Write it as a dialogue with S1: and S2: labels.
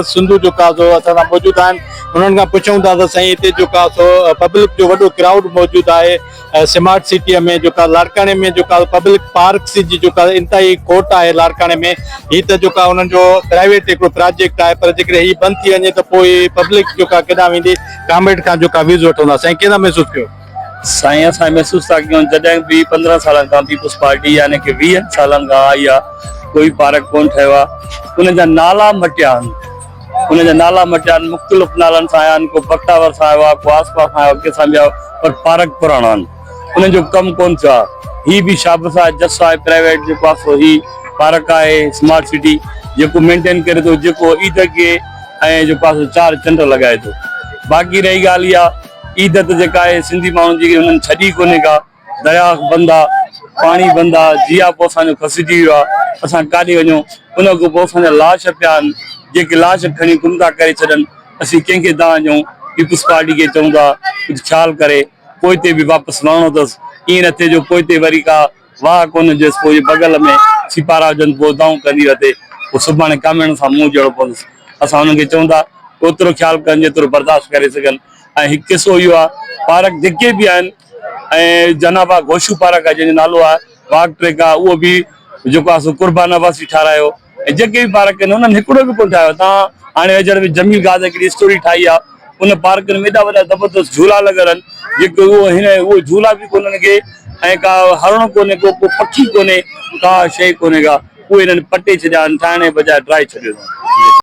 S1: سنڌو جو ڪا سو اسان سان موجود آهن انهن کان پڇون ٿا ته سائين هتي جو ڪا سو پبلڪ جو وڏو ڪرائوڊ موجود آهي سمارٽ سٽي ۾ جو ڪا لاڙڪاڻي ۾ جو ڪا پبلڪ پارڪس جي جو ڪا انتهائي کوٽ آهي لاڙڪاڻي ۾ هي ته جو ڪا انهن جو پرائيويٽ هڪڙو پراجيڪٽ آهي پر جيڪڏهن هي بند ٿي وڃي ته پوء پبلڪ جو ڪا ڪيڏانهن ويندي ڪامريڊ کان جو ڪا ويوز وٺون ٿا سائين ڪيئن ٿا محسوس ڪيو؟
S2: سائين اسان محسوس ٿا ڪيون جڏهن به 15 سالن کان پيپلز پارٽي يعني ڪي 20 سالن کان آئي آ ڪوئي پارڪ ڪون ٺهيو آ ان جا نالا مٽيا آهن ان جا نالا مٽيا آهن مختلف نالن سان آيا آهن ڪو بختاور سان آيو آ ڪو آسپا سان آيو ڪنهن سان به آيو پر پارڪ پراڻا آهن انهن جو ڪم ڪون ٿيو آ هي به شابس آ جس آهي پرائيويٽ جيڪو آ سو هي پارڪ آهي سمارٽ سٽي جيڪو مينٽين ڪري ٿو جيڪو عيد کي ۽ جيڪو آ سو چار چنڊ لڳائي ٿو باقي رهي ڳالهه اها عيد ته جيڪا آهي سنڌي ماڻهن جي انهن ڇڏي ڪونهي ڪا، درياهه بند آ، پاڻي بند آ، جياپو اسان جو کسجي ويو آ، اسان ڪاڏي وڃون، ان کان پوء اسان جا لاش پيا آهن، جيڪي لاش کڻي گم ٿا ڪري ڇڏن، اسين ڪنهن کي دانهن ڏيون، پيپلز پارٽي کي چئون ٿا ڪجهه خيال ڪري پوئتي به واپس وڻڻو اٿس، ائين نه ٿئي جو پوئتي وري ڪا واهه ڪونه هجيس پوء جي بغل ۾ سيپارا هجن پوء دانهون ڪندي وتي پوء سڀاڻي ڪاميڻ سان منهن جهڙو پوندس. اسان انهن کي چئون ٿا ته اوترو خيال ڪن جيترو برداشت ڪري سگهن ۽ هڪ قصو اهو آهي پارڪ جيڪي به آهن ۽ جناب آ گوشو پارڪ آهي جنهن جو نالو آهي واڪ ٽريڪ آهي اهو به جيڪو آهي سو قربان عباسي ٺارايو ۽ جيڪي به پارڪ آهن انهن هڪڙو به ڪونه ٺاهيو تان هاڻي ويجهڙ ۾ جميل گاز هڪڙي اسٽوري ٺاهي آهي ان پارڪن ۾ ايڏا وڏا زبردست جهولا لڳل آهن جيڪي اهو هن اهو جهولا به ڪونهن کي ۽ ڪا هرڻ ڪونهي ڪو ڪو پکي ڪونهي ڪا شيء ڪونهي ڪا اهي هنن پٽي ڇڏيا آهن ٺاهڻ جي بجاء ڊاهي ڇڏيو اٿن.